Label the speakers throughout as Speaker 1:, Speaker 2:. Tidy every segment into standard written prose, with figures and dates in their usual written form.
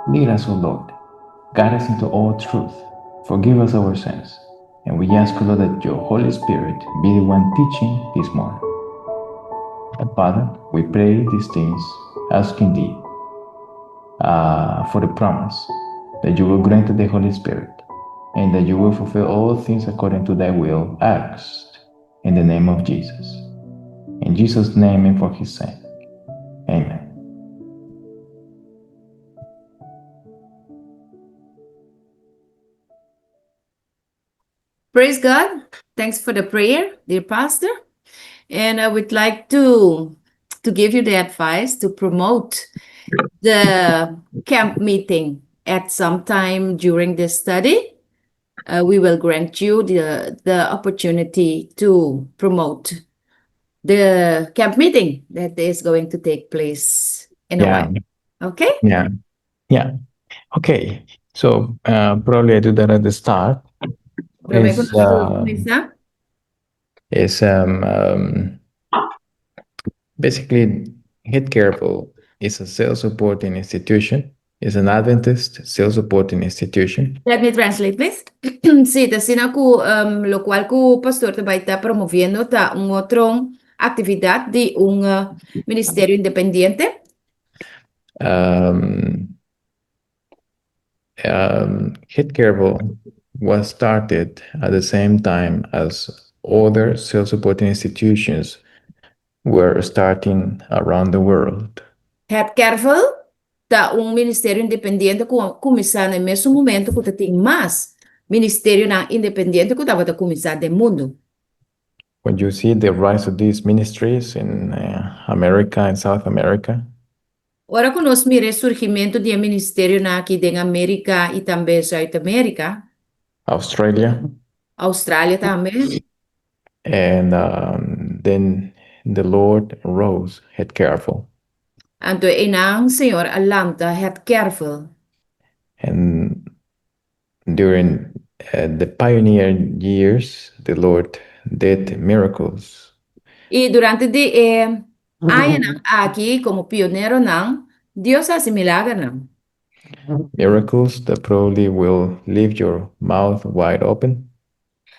Speaker 1: Lead us, O Lord. Guide us into all truth. Forgive us our sins. And we ask, O Lord, that your Holy Spirit be the one teaching this morning. And Father, we pray these things, asking thee for the promise that you will grant the Holy Spirit and that you will fulfill all things according to thy will, asked in the name of Jesus. In Jesus' name and for his sake. Amen.
Speaker 2: Praise God. Thanks for the prayer, dear pastor. And I would like to give you the advice to promote the camp meeting at some time during this study. We will grant you the opportunity to promote the camp meeting that is going to take place in a while. Okay?
Speaker 1: Yeah. Okay. So probably I do that at the start.
Speaker 2: Is,
Speaker 1: is basically Het Kervel is a self-supporting institution. Is an Adventist self-supporting institution.
Speaker 2: Let me translate, please. Si, asina ku lokual ku pastor ta bai ta promoviendo ta un otro aktividat di un ministerio independiente.
Speaker 1: Het Kervel was started at the same time as other self-supporting institutions were starting around the world.
Speaker 2: Het Kervel ta un ministerio independiente ku a kuminsá na mesun momento ku tin mas ministerionan independiente ku tabata kuminsá den mundu.
Speaker 1: When you see the rise of these ministries in America and South America,
Speaker 2: Ora ku nos mira surgimentu di ministerionan aki na Amérika i tambe Zuid Amérika,
Speaker 1: Australia,
Speaker 2: Australia tambe,
Speaker 1: and then the Lord rose Het Kervel.
Speaker 2: Anto einan Señor a lanta Het Kervel.
Speaker 1: And during the pioneer years, the Lord did miracles.
Speaker 2: I durante di e añanan aki komo pioneronan, Dios a hasi milagernan.
Speaker 1: Miracles that probably will leave your mouth wide open.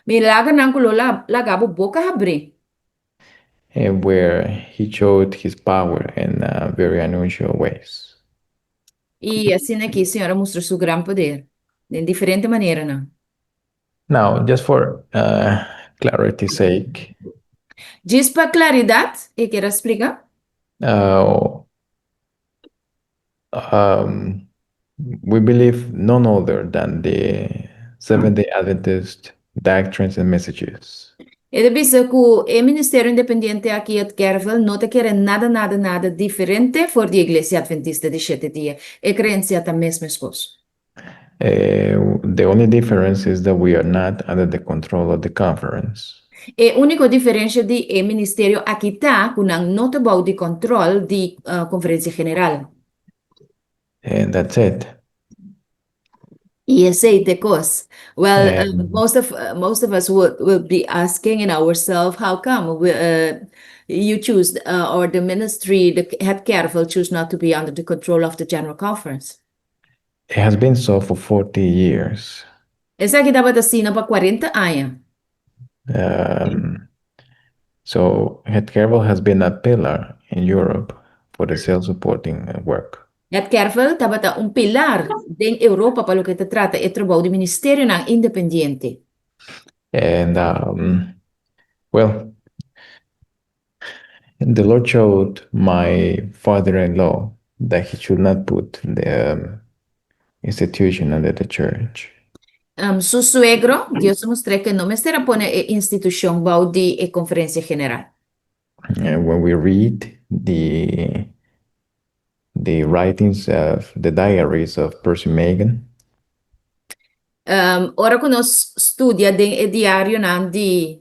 Speaker 2: Milagernan ku lo laga bo boka habri.
Speaker 1: And where he showed his power in very unusual ways.
Speaker 2: I asina aki Señor a mustra su gran poder di diferente maneranan.
Speaker 1: Now, just for clarity's sake,
Speaker 2: Djis pa klaridat, e ke splika.
Speaker 1: We believe none other than the Seventh-day Adventist doctrines and messages.
Speaker 2: E ta bisa ku e ministerio independiente aki Het Kervel no ta kere nada, nada, nada diferente for di Iglesia Adventista di 7 dia. E kreensia ta mesun kos.
Speaker 1: The only difference is that we are not under the control of the conference.
Speaker 2: E úniko diferensia di e ministerio aki ta ku nan no ta bou di kontrol di konferensia general.
Speaker 1: And that's it.
Speaker 2: I esei ta e kos. Well, most of us will be asking in ourselves, how come you choose or the ministry, the Het Kervel, choose not to be under the control of the General Conference?
Speaker 1: It has been so for 40 years.
Speaker 2: Esaki tabata asina pa 40 aña.
Speaker 1: So Het Kervel has been a pillar in Europe for the self-supporting work.
Speaker 2: Het Kervel tabata un pilar den Europa pa loke ta trata e trabou di ministerionan independiente.
Speaker 1: And well, the Lord showed my father-in-law that he should not put the institution under the church.
Speaker 2: Su suegro, Dios a mustr'é ku no mester a pone e institushon bou di e konferensia general.
Speaker 1: And when we read the writings of the diaries of Percy Magan,
Speaker 2: Ora ku nos studia den e diarionan di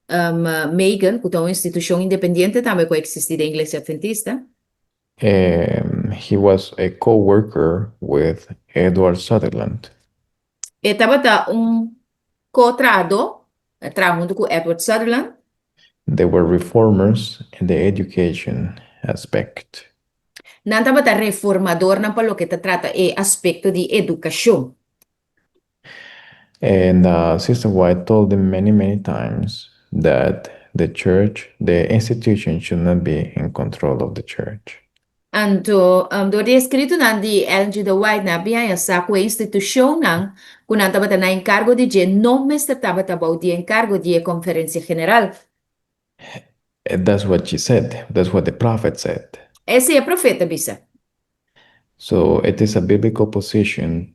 Speaker 2: Magan, ku ta un institushon independiente tambe ku ta eksistí den Iglesia Adventista,
Speaker 1: he was a co-worker with Edward Sutherland.
Speaker 2: E tabata un ko-trahadó, traha huntu ku Edward Sutherland.
Speaker 1: They were reformers in the education aspect.
Speaker 2: Nan tabata reformadornan pa loke ta trata e aspekto di edukashon.
Speaker 1: And Sister White told them many, many times that the church, the institution should not be in control of the church.
Speaker 2: Anto, dor di eskritonan di Ellen G. de White nan a bin haña sa ku e institushonnan ku nan tabata na enkargo di dje no mester tabata bou di enkargo di e Konferensia General.
Speaker 1: That's what she said. That's what the prophet said.
Speaker 2: Esei e profeta bisa.
Speaker 1: So it is a biblical position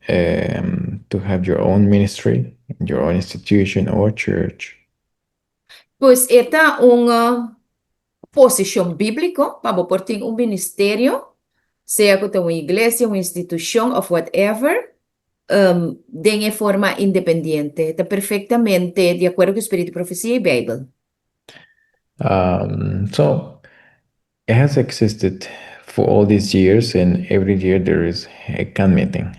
Speaker 1: to have your own ministry, your own institution or church.
Speaker 2: Pues e ta un posishon bíbliko pa bo por tin un ministerio, sea ku ta un iglesia, un institushon òf whatever, den e forma independiente. Ta perfektamente di akuerdo ku spiritu di profesia i Beibel.
Speaker 1: So, it has existed for all these years and every year there is a camp meeting.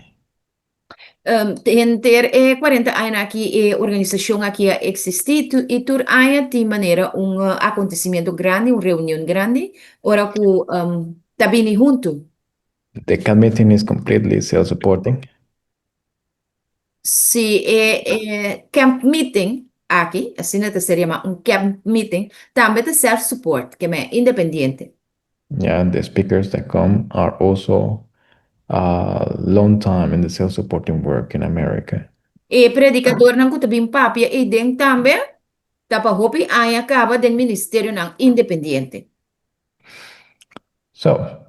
Speaker 2: Henter e cuarenta añanan aki e organisacion aki a existi y tur aña tin manera un acontecimiento grandi, un reunion grandi, ora cu ta bini hunto.
Speaker 1: The camp meeting is completely self-supporting.
Speaker 2: Si e camp meeting aki, asina ta ser yama un camp meeting, tambe ta self-support, ke men independiente.
Speaker 1: Yeah, the speakers that come are also long time in the self-supporting work in America.
Speaker 2: E predikadornan ku ta bin papia eiden tambe ta pa hopi aña kaba den ministerionan independiente.
Speaker 1: So,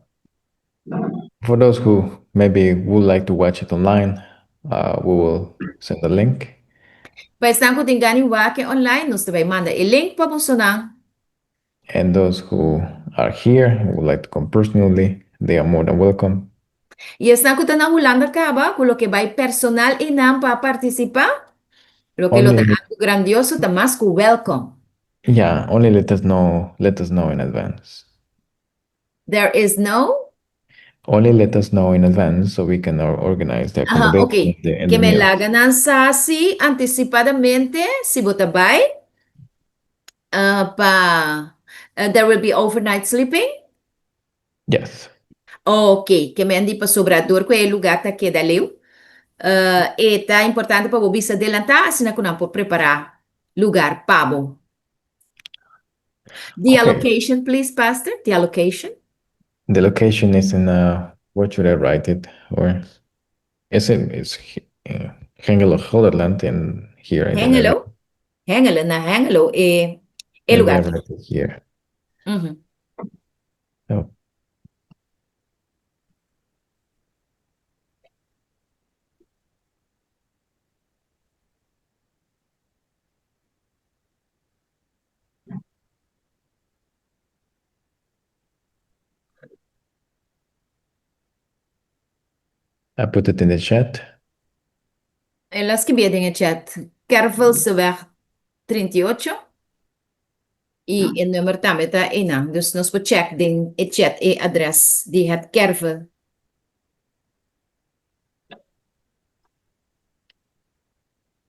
Speaker 1: for those who maybe would like to watch it online, we will send a link.
Speaker 2: Pa esnan ku tin gana di wak e online, nos ta bai manda e link pa bosonan.
Speaker 1: And those who are here who would like to come personally, they are more than welcome.
Speaker 2: I esnan ku ta na Hulanda kaba ku lo ke bai personal einan pa partisipá, loke lo ta algu grandioso ta mas ku welkom.
Speaker 1: Yeah, only let us know, let us know in advance.
Speaker 2: There is no?
Speaker 1: Only let us know in advance so we can organize the
Speaker 2: Aha,
Speaker 1: accommodation
Speaker 2: ok.
Speaker 1: and
Speaker 2: Ke
Speaker 1: the
Speaker 2: men
Speaker 1: meals.
Speaker 2: laga nan sa si antisipadamente si bo ta bai pa there will be overnight sleeping?
Speaker 1: Yes.
Speaker 2: Ok, ke men di pasobra dor ku e lugar ta keda leu, e ta importante pa bo bisa delantá asina ku nan por prepará lugar pa bo. The allocation, please, Pastor. The allocation.
Speaker 1: The location is in, where should I write it? Or is it it's Hengelo, Gelderland, and here I don't have it.
Speaker 2: Hengelo. Hengelo, na Hengelo e e
Speaker 1: Maybe I
Speaker 2: lugar.
Speaker 1: write it here. Oh. I put it in the chat.
Speaker 2: El a skibié den e chat, Kervelseweg 38 i e number tambe ta einan. Dus nos por check den e chat e adres di het Kervel.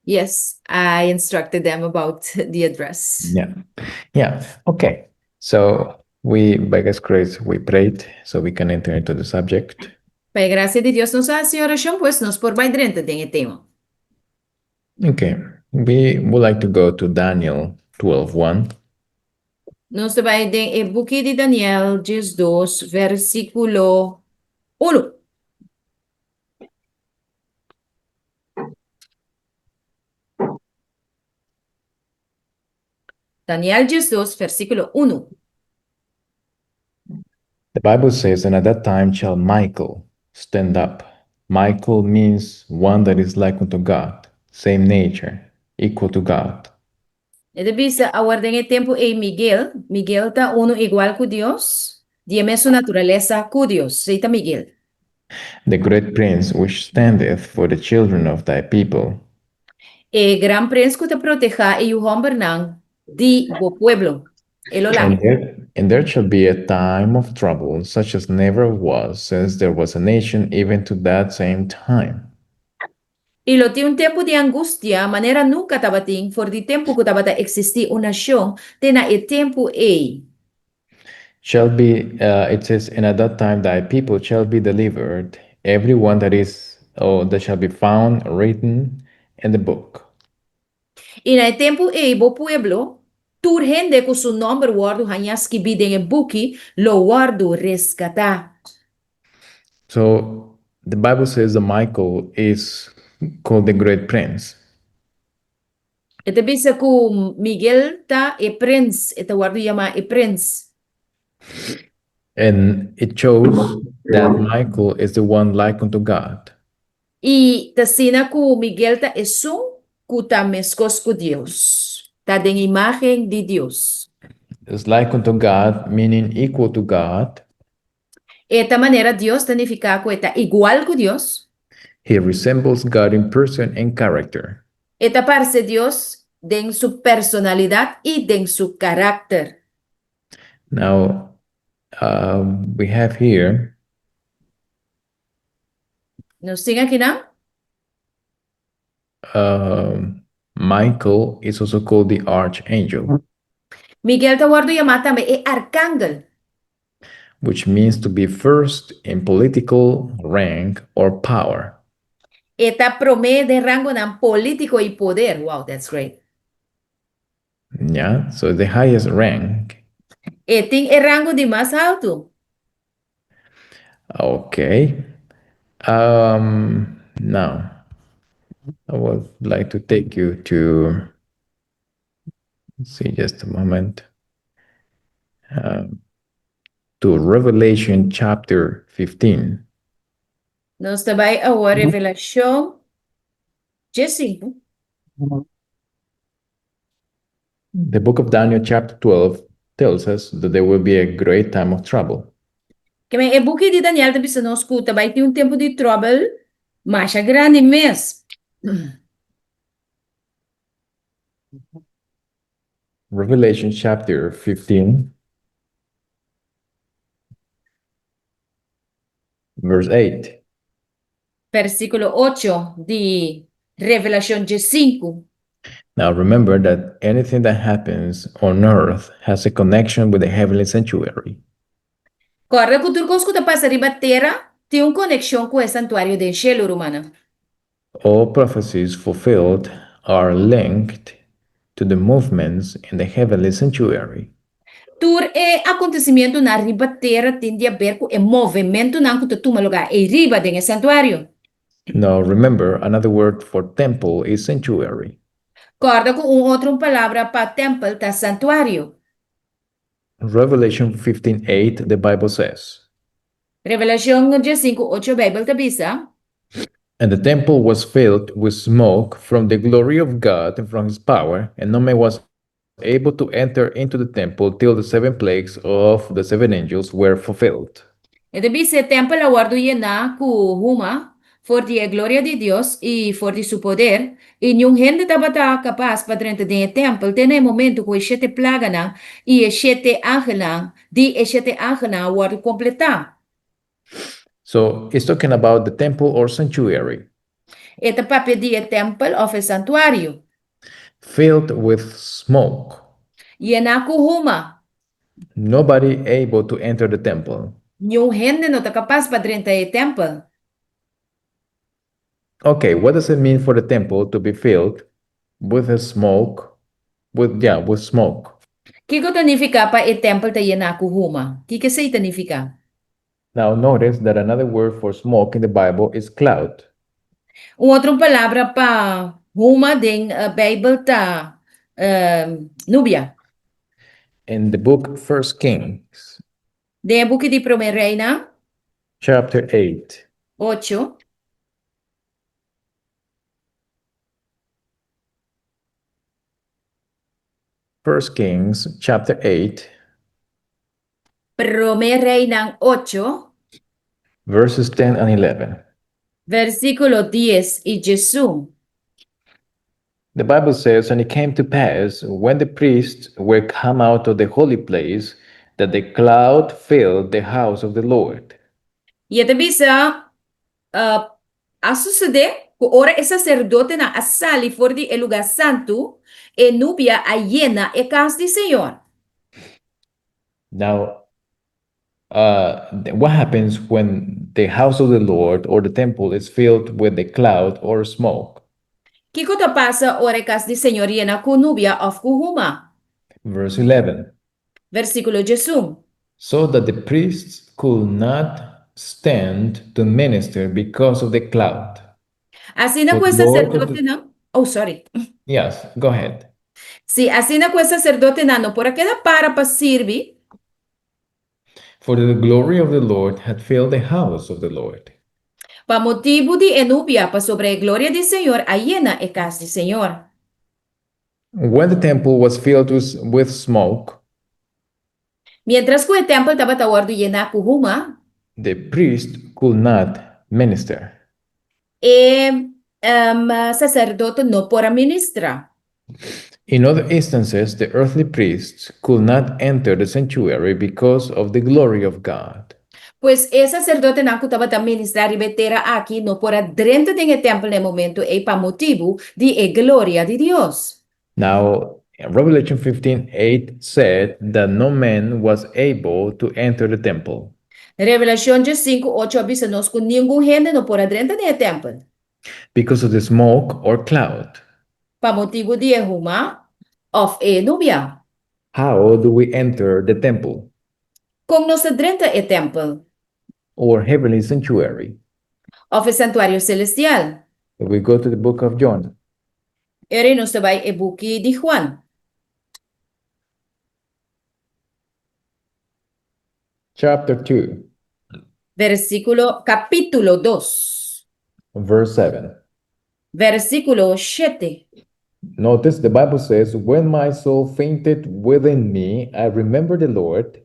Speaker 2: Yes, I instructed them about the address.
Speaker 1: Yeah. Yeah. Okay. So we, by God's grace, we prayed so we can enter into the subject.
Speaker 2: Pa e gracia di Dios nos a haci oracion, pues nos por bai drenta den e tema.
Speaker 1: Okay. We would like to go to Daniel 12:1.
Speaker 2: Nos ta bai den e buki di Daniel 12, versiculo 1. Daniel 12, versíkulo unu.
Speaker 1: The Bible says, And at that time shall Michael stand up. Michael means one that is like unto God, same nature, equal to God.
Speaker 2: E ta bisa, Awor den e tempu ei Miguel, Miguel ta unu igual ku Dios, di e mesun naturalesa ku Dios, esei ta Miguel.
Speaker 1: The great prince which standeth for the children of thy people.
Speaker 2: E gran prins ku ta protehá e yu hòmbernan di bo pueblo, e lo
Speaker 1: And
Speaker 2: lanta.
Speaker 1: there, and there shall be a time of trouble, such as never was since there was a nation, even to that same time.
Speaker 2: I lo tin un tempu di angustia manera nunka tabatin for di tempu ku tabata eksistí un nashon te na e tempu ei.
Speaker 1: Shall be, it says, and at that time thy people shall be delivered, every one that is, or that shall be found written in the book.
Speaker 2: I na e tempu ei bo pueblo, tur hende ku su nòmber wòrdu hañá skibí den e buki, lo wòrdu reskatá.
Speaker 1: So, the Bible says that Michael is called the great prince.
Speaker 2: E ta bisa ku Miguel ta e prins, e ta wòrdu yamá e prins.
Speaker 1: And it shows that Michael is the one like unto God.
Speaker 2: I ta asina ku Miguel ta esun ku ta meskos ku Dios, ta den imágen di Dios.
Speaker 1: Is like unto God, meaning equal to God.
Speaker 2: E ta manera Dios ta nifiká ku e ta igual ku Dios.
Speaker 1: He resembles God in person and character.
Speaker 2: E ta parse Dios den su personalidat i den su karakter.
Speaker 1: Now, we have here.
Speaker 2: Nos tin akinan.
Speaker 1: Michael is also called the archangel.
Speaker 2: Miguel ta wòrdu yamá tambe e arkangel.
Speaker 1: Which means to be first in political rank or power.
Speaker 2: E ta promé den rangonan polítiko i poder. Wow, that's great.
Speaker 1: Yeah, so the highest rank.
Speaker 2: E tin e rango di mas haltu.
Speaker 1: Okay. Now, I would like to take you to, let's see, just a moment, to Revelation chapter 15.
Speaker 2: Nos ta bai awor Revelashon 15.
Speaker 1: The book of Daniel chapter 12 tells us that there will be a great time of trouble.
Speaker 2: Ke men e buki di Daniel ta bisa nos ku ta bai tin un tempu di tròbel masha grandi mes.
Speaker 1: Revelation chapter 15 verse 8.
Speaker 2: Versíkulo ocho di Revelashon 15.
Speaker 1: Now remember that anything that happens on earth has a connection with the heavenly sanctuary.
Speaker 2: Kòrda ku tur kos ku ta pasa riba tera tin un konekshon ku e santuario den shelu, rumannan.
Speaker 1: All prophecies fulfilled are linked to the movements in the heavenly sanctuary.
Speaker 2: Tur e akontesimentunan riba tera tin di aber ku e movementunan ku ta tuma lugá ei riba den e santuario.
Speaker 1: Now remember, another word for temple is sanctuary.
Speaker 2: Kòrda ku un otro palabra pa tèmpel ta santuario.
Speaker 1: Revelation 15:8, the Bible says.
Speaker 2: Revelashon 15:8 Beibel ta bisa.
Speaker 1: And the temple was filled with smoke from the glory of God and from his power, and no man was able to enter into the temple till the seven plagues of the seven angels were fulfilled.
Speaker 2: E ta bisa, E tèmpel a wòrdu yená ku huma for di e gloria di Dios i for di su poder, i niun hende tabata kapas pa drenta den e tèmpel te na e momentu ku e shete plaganan i e shete angelnan di e shete angelnan a wòrdu kompletá.
Speaker 1: So, it's talking about the temple or sanctuary.
Speaker 2: E ta papia di e tèmpel òf e santuario.
Speaker 1: Filled with smoke.
Speaker 2: Yená ku huma.
Speaker 1: Nobody able to enter the temple.
Speaker 2: Niun hende no ta kapas pa drenta e tèmpel.
Speaker 1: Okay, what does it mean for the temple to be filled with a smoke? With, yeah, with smoke.
Speaker 2: Kiko ta nifiká pa e tèmpel ta yená ku huma? Kiko esei ta nifiká?
Speaker 1: Now notice that another word for smoke in the Bible is cloud.
Speaker 2: Un otro palabra pa huma den Beibel ta nubia.
Speaker 1: In the book First Kings.
Speaker 2: Den e buki di Promé Reinan.
Speaker 1: Chapter 8.
Speaker 2: 8.
Speaker 1: First Kings chapter 8.
Speaker 2: Promé Reinan 8.
Speaker 1: Verses 10 and 11.
Speaker 2: Versíkulo 10 i 11.
Speaker 1: The Bible says, And it came to pass, when the priests were come out of the holy place, that the cloud filled the house of the Lord.
Speaker 2: I e ta bisa, A susedé, ku ora e saserdotenan a sali for di e lugá santu, e nubia a yena e kas di Señor.
Speaker 1: Now, what happens when the house of the Lord or the temple is filled with the cloud or smoke?
Speaker 2: Kiko ta pasa ora e kas di Señor yena ku nubia òf ku huma?
Speaker 1: Verse 11.
Speaker 2: Versíkulo 11.
Speaker 1: So that the priests could not stand to minister because of the cloud.
Speaker 2: Asina
Speaker 1: For
Speaker 2: ku e
Speaker 1: the Lord of the
Speaker 2: saserdotenan, oh sorry.
Speaker 1: Yes, go ahead.
Speaker 2: Sí, asina ku e saserdotenan no por a keda para pa sirbi.
Speaker 1: For the glory of the Lord had filled the house of the Lord.
Speaker 2: Pa motibu di e nubia, pasobra e gloria di Señor a yena e kas di Señor.
Speaker 1: When the temple was filled with smoke.
Speaker 2: Miéntras ku e tèmpel tabata wòrdu yená ku huma.
Speaker 1: The priest could not minister.
Speaker 2: E saserdote no por a ministrá.
Speaker 1: In other instances, the earthly priests could not enter the sanctuary because of the glory of God.
Speaker 2: Pues e saserdotenan ku tabata ministrá riba e tera aki no por a drenta den e tèmpel na e momentu ei pa motibu di e gloria di Dios.
Speaker 1: Now, Revelation 15:8 said that no man was able to enter the temple.
Speaker 2: Revelashon 15:8 a bisa nos ku ningun hende no por a drenta den e tèmpel.
Speaker 1: Because of the smoke or cloud.
Speaker 2: Pa motibu di e huma òf e nubia.
Speaker 1: How do we enter the temple?
Speaker 2: Kon nos ta drenta e tèmpel?
Speaker 1: Or heavenly sanctuary?
Speaker 2: Òf e santuario selestial?
Speaker 1: If we go to the book of John.
Speaker 2: Eri nos ta bai e buki di Juan.
Speaker 1: Chapter 2.
Speaker 2: Versíkulo, kapítulo 2.
Speaker 1: Verse 7.
Speaker 2: Versíkulo 7.
Speaker 1: Notice the Bible says, When my soul fainted within me, I remembered the Lord,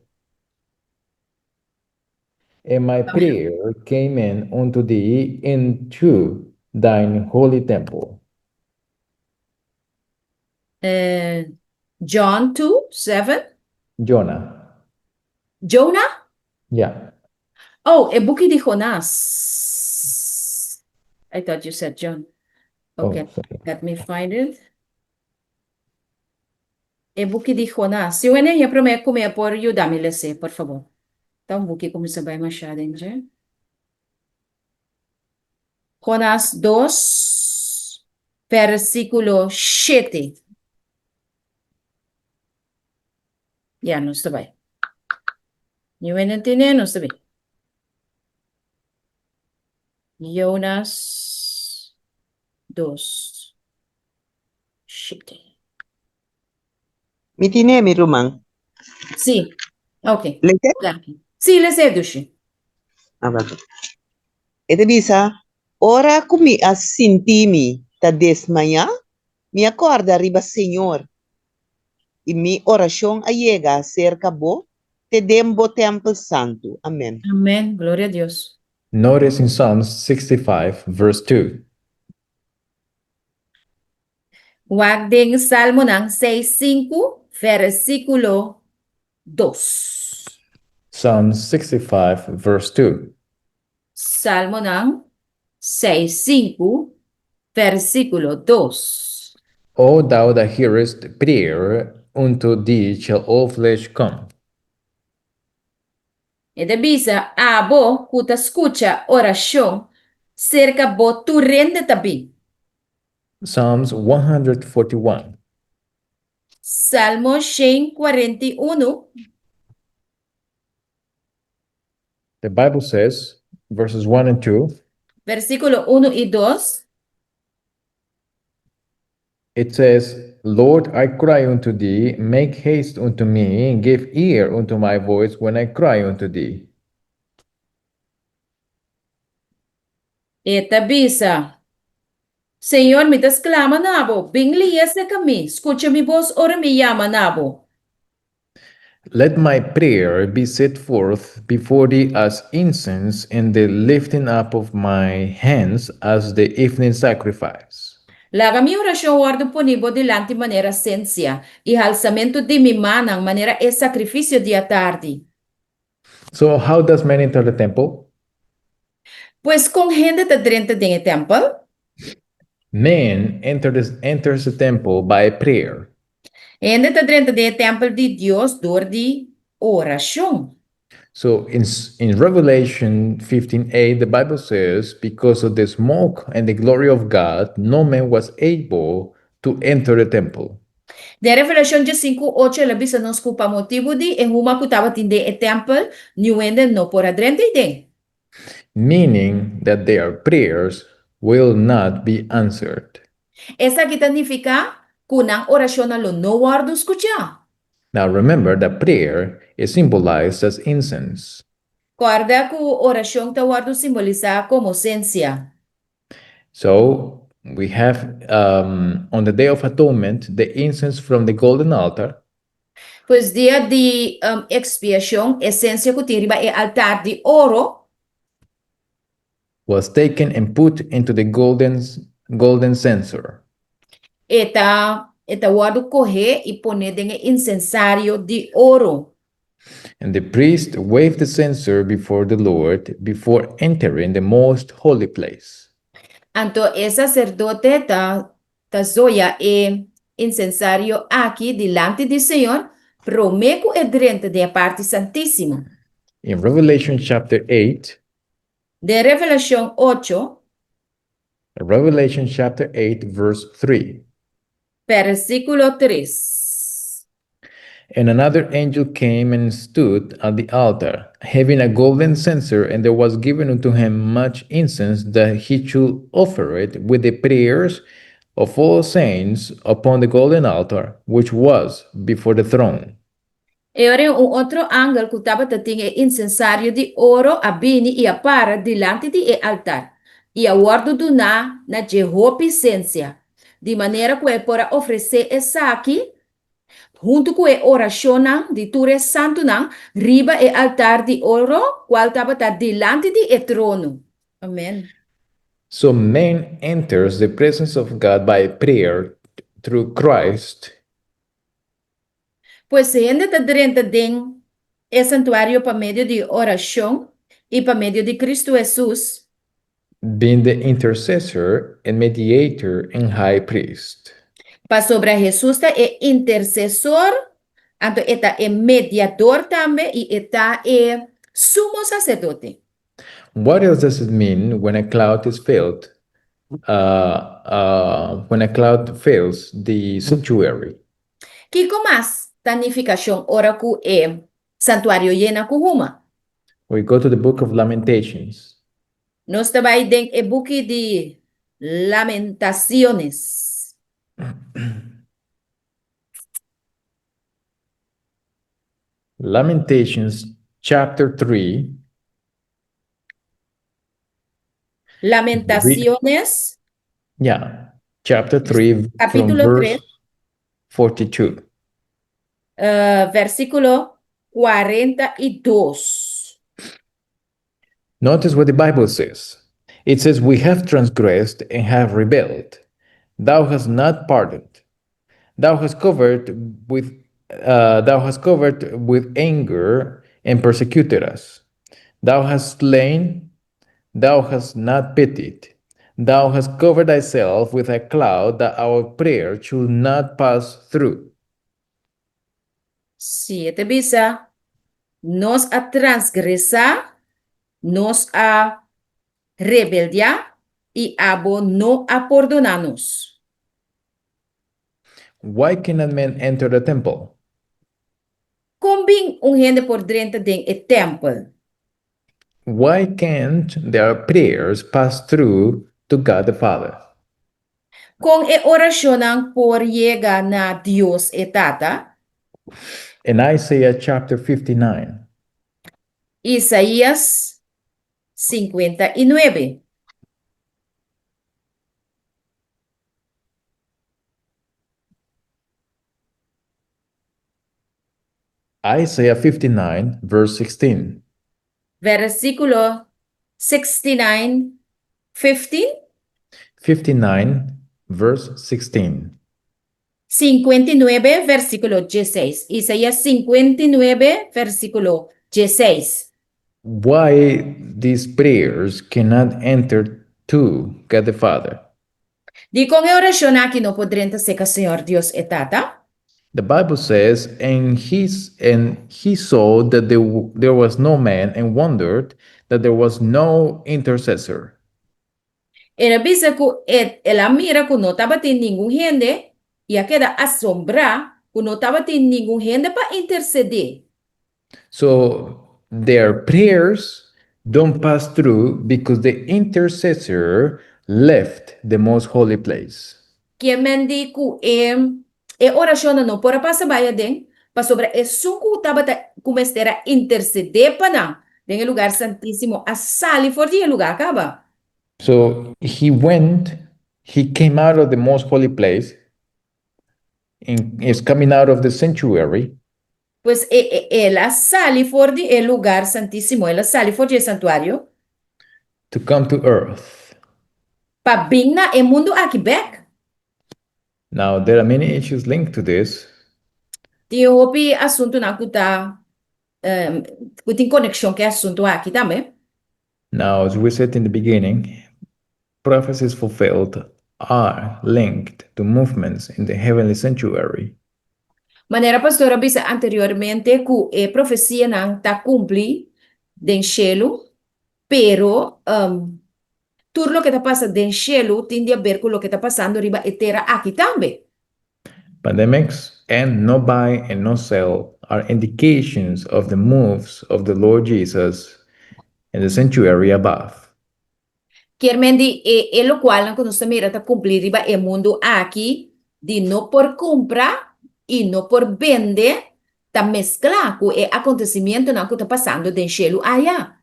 Speaker 1: and my prayer came in unto thee into thine holy temple.
Speaker 2: John 2, 7.
Speaker 1: Jonah.
Speaker 2: Jonah?
Speaker 1: Yeah.
Speaker 2: Oh, e buki di Jonas. I thought you said John. Okay,
Speaker 1: Oh, sorry.
Speaker 2: let me find it. E buki di Jonas. Si un hende promé ku mi por yuda mi les'é, por fabor. Ta un buki ku mi sa bai mashá den dje. Jonas 2, versíkulo 7. Ya, nos ta bai. Niun hende tene, nos ta bai. Jonas 2, 7.
Speaker 3: Mi tine, mi ruman.
Speaker 2: Sí, ok.
Speaker 3: Lese?
Speaker 2: Danki. Sí, lese, Dushi.
Speaker 3: Ah, bak. E ta bisa, Ora ku mi a sinti mi ta desmayá, mi a kòrda riba Señor, i mi orashon a yega serka bo te den bo tèmpel santu. Amèn.
Speaker 2: Amèn. Gloria a Dios.
Speaker 1: Notice in Psalms 65 verse 2.
Speaker 2: Wak den Salmonan 65 versíkulo 2.
Speaker 1: Psalms 65 verse 2.
Speaker 2: Salmonan 65 versíkulo 2.
Speaker 1: O thou that hearest prayer, unto thee shall all flesh come.
Speaker 2: E ta bisa, Abo ku ta skucha orashon, serka bo tur hende ta bin.
Speaker 1: Psalms 141.
Speaker 2: Salmo 141.
Speaker 1: The Bible says, verses 1 and 2.
Speaker 2: Versíkulo 1 i 2.
Speaker 1: It says, Lord, I cry unto thee, make haste unto me, give ear unto my voice when I cry unto thee.
Speaker 2: E ta bisa, Señor, mi ta sklama na bo, bin lia serka mi, skucha mi bos ora mi yama na bo.
Speaker 1: Let my prayer be set forth before thee as incense, and the lifting up of my hands as the evening sacrifice.
Speaker 2: Laga mi orashon wòrdu poni bo dilanti manera sensia, i halsamentu di mi mannan manera e sakrifisio di atardi.
Speaker 1: So how does man enter the temple?
Speaker 2: Pues kon hende ta drenta den e tèmpel?
Speaker 1: Man enters the temple by prayer.
Speaker 2: Hende ta drenta den e tèmpel di Dios dor di orashon.
Speaker 1: So in in Revelation 15:8 the Bible says because of the smoke and the glory of God no man was able to enter the temple.
Speaker 2: Den Revelashon diesinku ocho el a bisa nos ku pa motibu di e huma ku tabatin den e tèmpel, niun hende no por a drenta ei den.
Speaker 1: Meaning that their prayers will not be answered.
Speaker 2: Esaki ta nifiká ku nan orashonnan lo no wòrdu skuchá.
Speaker 1: Now remember that prayer is symbolized as incense.
Speaker 2: Kòrda ku orashon ta wòrdu simbolisá komo sensia.
Speaker 1: So we have on the day of atonement the incense from the golden altar.
Speaker 2: Pues dia di ekspiashon, e sensia ku tin riba e altar di oro.
Speaker 1: Was taken and put into the golden golden censer.
Speaker 2: E ta e ta wòrdu kohé i poné den e insensario di oro.
Speaker 1: And the priest waved the censer before the Lord before entering the most holy place.
Speaker 2: Anto e saserdote ta ta zoya e insensario aki dilanti di Señor promé ku e drenta den e parti santísimo.
Speaker 1: In Revelation chapter 8.
Speaker 2: Den Revelashon ocho.
Speaker 1: Revelation chapter 8 verse 3.
Speaker 2: Versíkulo tres.
Speaker 1: And another angel came and stood at the altar, having a golden censer, and there was given unto him much incense that he should offer it with the prayers of all saints upon the golden altar, which was before the throne.
Speaker 2: E ora un otro angel ku tabata tin e insensario di oro a bini i a para dilanti di e altar, i a wòrdu duná na dje hopi sensia, di manera ku e por a ofresé esaki huntu ku e orashonnan di tur e santunan riba e altar di oro kual tabata dilanti di e trono. Amen.
Speaker 1: So man enters the presence of God by prayer through Christ.
Speaker 2: Pues hende ta drenta den e santuario pa medio di orashon i pa medio di Kristu Hesus.
Speaker 1: Being the intercessor and mediator and high priest.
Speaker 2: Pasobra Hesus ta e intersesor, anto e ta e mediador tambe i e ta e sumo saserdote.
Speaker 1: What else does it mean when a cloud is filled, when a cloud fills the sanctuary?
Speaker 2: Kiko mas ta nifikashon ora ku e santuario yena ku huma?
Speaker 1: We go to the book of Lamentations.
Speaker 2: Nos ta bai den e buki di Lamentaciones.
Speaker 1: Lamentations chapter 3.
Speaker 2: Lamentaciones.
Speaker 1: Yeah, chapter 3
Speaker 2: from
Speaker 1: Capítulo
Speaker 2: 3,
Speaker 1: verse 42.
Speaker 2: Versículo 42.
Speaker 1: Notice what the Bible says. It says, We have transgressed and have rebelled. Thou hast not pardoned. Thou hast covered with thou hast covered with anger and persecuted us. Thou hast slain, thou hast not pitied. Thou hast covered thyself with a cloud that our prayer should not pass through.
Speaker 2: Sí, e ta bisa, Nos a transgresá, nos a rebeldiá, i abo no a pordoná nos.
Speaker 1: Why cannot men enter the temple?
Speaker 2: Kon bin un hende por drenta den e tèmpel?
Speaker 1: Why can't their prayers pass through to God the Father?
Speaker 2: Kon e orashonnan por yega na Dios e Tata?
Speaker 1: In Isaiah chapter 59.
Speaker 2: Isaías 59.
Speaker 1: Isaiah 59 verse 16.
Speaker 2: Versíkulo 69, 15.
Speaker 1: 59 verse 16.
Speaker 2: 59, versíkulo 16. Isaías 59, versíkulo 16.
Speaker 1: Why these prayers cannot enter to God the Father?
Speaker 2: Dikon e orashon aki no por drenta serka Señor Dios e Tata?
Speaker 1: The Bible says, And he saw that there was no man and wondered that there was no intercessor.
Speaker 2: El a bisa ku el a mira ku no tabatin ningun hende i a keda asombrá ku no tabatin ningun hende pa intersedé.
Speaker 1: So their prayers don't pass through because the intercessor left the most holy place.
Speaker 2: Ke men di ku e orashon no por a pasa bai aden, pasobra esun ku tabata ku mester a intersedé pa nan den e lugá santísimo a sali for di e lugá kaba.
Speaker 1: So he came out of the most holy place, and is coming out of the sanctuary,
Speaker 2: Pues el a sali for di e lugá santísimo, el a sali for di e santuario
Speaker 1: to come to earth.
Speaker 2: Pa bin na e mundu aki bèk.
Speaker 1: Now, there are many issues linked to this.
Speaker 2: Tin hopi asuntunan ku ta ku tin konekshon ku e asuntu aki tambe.
Speaker 1: Now, as we said in the beginning, prophecies fulfilled are linked to movements in the heavenly sanctuary.
Speaker 2: Manera pastor a bisa anteriormente ku e profesianan ta kumpli den shelu, pero tur loke ta pasa den shelu tin di aber ku loke ta pasando riba e tera aki tambe.
Speaker 1: Pandemics and no buy and no sell are indications of the moves of the Lord Jesus in the sanctuary above.
Speaker 2: Ke men di e lokual ku nos mira ta kumpli riba e mundu aki di no por kumpra i no por bende ta meskla ku e akontesimentunan ku ta pasando den shelu aya.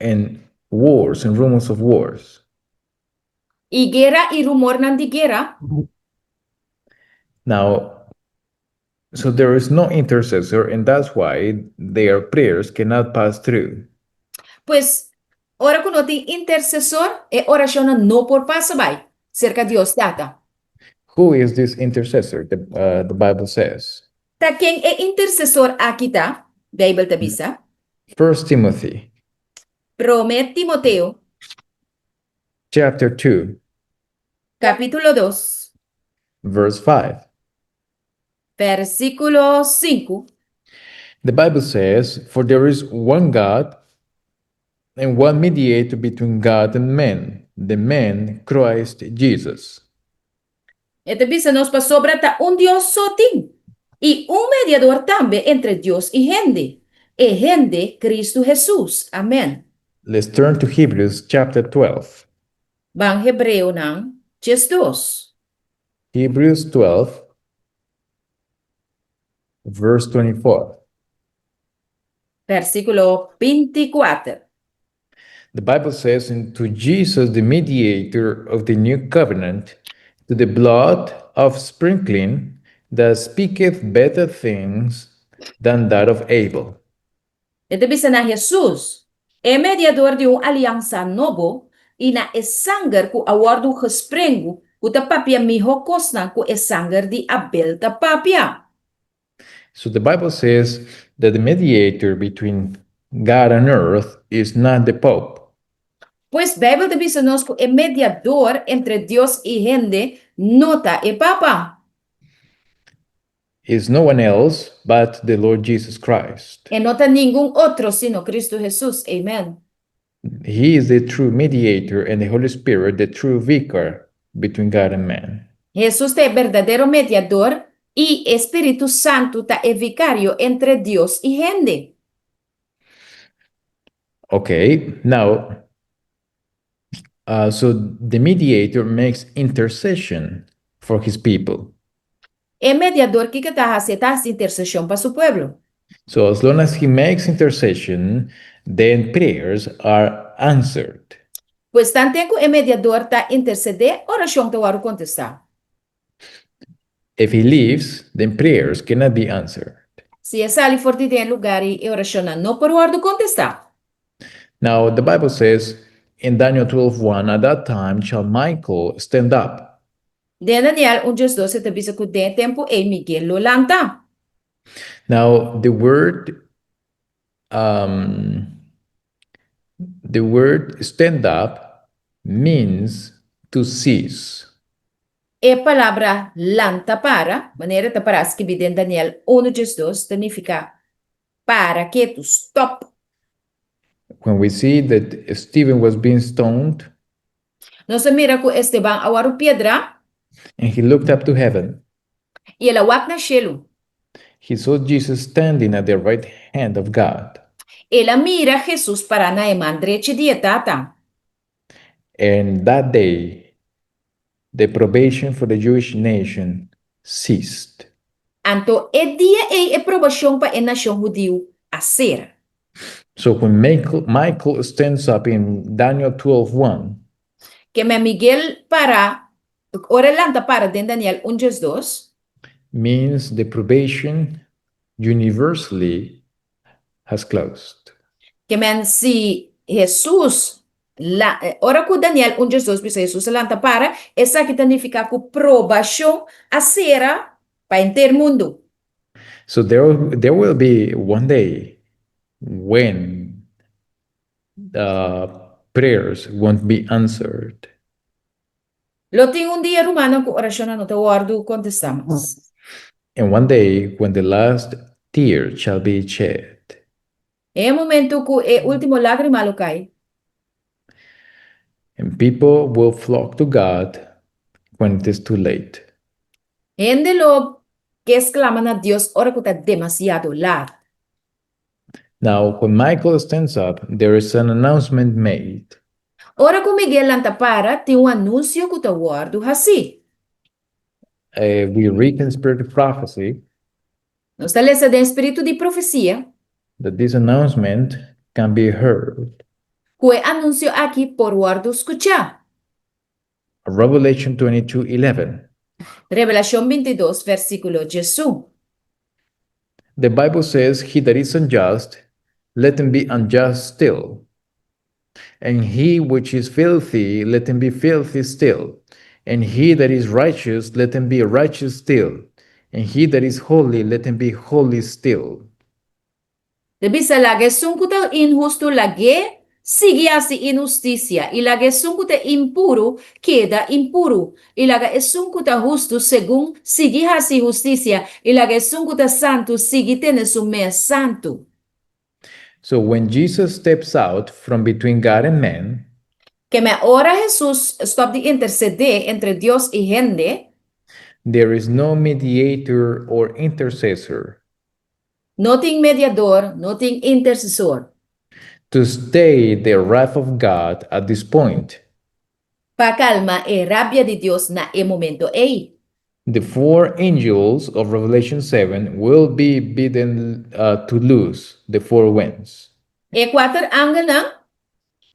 Speaker 1: And wars and rumors of wars.
Speaker 2: I guera i rumornan di guera.
Speaker 1: Now, so there is no intercessor, and that's why their prayers cannot pass through.
Speaker 2: Pues, ora ku no tin intersesor, e orashon no por pasa bai serka Dios Tata.
Speaker 1: Who is this intercessor? The Bible says.
Speaker 2: Ta ken e intersesor aki ta? Beibel ta bisa.
Speaker 1: First Timothy
Speaker 2: Promé Timoteo,
Speaker 1: chapter 2,
Speaker 2: kapítulo 2,
Speaker 1: verse 5.
Speaker 2: Versíkulo 5.
Speaker 1: The Bible says, "For there is one God and one mediator between God and men, the man Christ Jesus."
Speaker 2: E ta bisa nos pasobra ta un Dios so tin i un mediador tambe entre Dios i hende. E hende Kristu Hesus. Amèn.
Speaker 1: Let's turn to Hebrews chapter 12.
Speaker 2: Ban Hebreonan 12.
Speaker 1: Hebrews 12, verse 24.
Speaker 2: Versíkulo 24.
Speaker 1: The Bible says, "And to Jesus, the mediator of the new covenant, to the blood of sprinkling that speaketh better things than that of Abel."
Speaker 2: E ta bisa na Hesus, e mediador di un aliansa nobo, i na e sanger ku a wòrdu gesprengu, ku ta papia mihó kosnan ku e sanger di Abel ta papia.
Speaker 1: So the Bible says that the mediator between God and earth is not the Pope.
Speaker 2: Pues Beibel ta bisa nos ku e mediador entre Dios i hende no ta e papa.
Speaker 1: Is no one else but the Lord Jesus Christ.
Speaker 2: E no ta ningun otro sino Kristu Hesus. Amèn.
Speaker 1: He is the true mediator and the Holy Spirit, the true vicar between God and man.
Speaker 2: Hesus ta e berdadero mediador i Spiritu Santu ta e vikario entre Dios i hende.
Speaker 1: Okay, now, so the mediator makes intercession for his people.
Speaker 2: E mediador kiko e ta hasi? E ta hasi interseshon pa su pueblo.
Speaker 1: So as long as he makes intercession, then prayers are answered.
Speaker 2: Pues tantu ku e mediador ta intersedé, orashon ta wòrdu kontestá.
Speaker 1: If he leaves, then prayers cannot be answered.
Speaker 2: Si e sali for di e lugá, e orashon no por wòrdu kontestá.
Speaker 1: Now, the Bible says in Daniel 12:1, "At that time shall Michael stand up."
Speaker 2: Den Daniel 1:12 ta bisa ku den e tempu ei Miguel lo lanta.
Speaker 1: Now, the word "stand up" means to cease.
Speaker 2: E palabra lanta para, manera ta pará skibí den Daniel unu 12, ta nifiká para ketu, stòp.
Speaker 1: When we see that Stephen was being stoned,
Speaker 2: Nos a mira ku Esteban a wòrdu piedrá.
Speaker 1: And he looked up to heaven.
Speaker 2: I el a wak na shelu.
Speaker 1: He saw Jesus standing at the right hand of God.
Speaker 2: El a mira Hesus pará na e man drechi di e Tata.
Speaker 1: And that day, the probation for the Jewish nation ceased.
Speaker 2: Anto e dia ei e probashon pa e nashon hudiu a sera.
Speaker 1: So when Michael, Michael stands up in Daniel 12:1,
Speaker 2: Ke men Miguel para, ora e lanta para den Daniel un 12,
Speaker 1: means the probation universally has closed.
Speaker 2: Ke men si Hesus la, ora ku Daniel un 12 bisa Hesus a lanta para, esaki ta nifiká ku probashon a sera pa henter mundu.
Speaker 1: So there, there will be one day when the prayers won't be answered.
Speaker 2: Lo tin un dia, rumannan, ku orashonnan no ta wòrdu kontestá mas.
Speaker 1: And one day when the last tear shall be shed.
Speaker 2: E momentu ku e último lágrima lo kai.
Speaker 1: And people will flock to God when it is too late.
Speaker 2: Hende lo ke sklama na Dios ora ku ta demasiado lat.
Speaker 1: Now, when Michael stands up, there is an announcement made.
Speaker 2: Ora ku Miguel lanta para, tin un anunsio ku ta wòrdu hasí.
Speaker 1: We read in spirit of prophecy
Speaker 2: Nos ta lesa den spiritu di profesia
Speaker 1: that this announcement can be heard.
Speaker 2: Ku e anunsio aki por wòrdu skuchá.
Speaker 1: Revelation 22:11.
Speaker 2: Revelashon 22, versíkulo 11.
Speaker 1: The Bible says, He that is unjust, let him be unjust still. And he which is filthy, let him be filthy still. And he that is righteous, let him be righteous still. And he that is holy, let him be holy still.
Speaker 2: Ta bisa, Laga esun ku ta inhustu lag'é sigui hasi inhustisia, i laga esun ku ta impuru keda impuru, i laga esun ku ta hustu segun sigui hasi hustisia, i laga esun ku ta santu sigui tene su mes santu.
Speaker 1: So when Jesus steps out from between God and man,
Speaker 2: Ke men ora Hesus stòp di intersedé entre Dios i hende,
Speaker 1: there is no mediator or intercessor.
Speaker 2: No tin mediador, no tin intersesor.
Speaker 1: To stay the wrath of God at this point.
Speaker 2: Pa kalma e rabia di Dios na e momento ei.
Speaker 1: The four angels of Revelation 7 will be bidden to loose the four winds.
Speaker 2: E kuater angelnan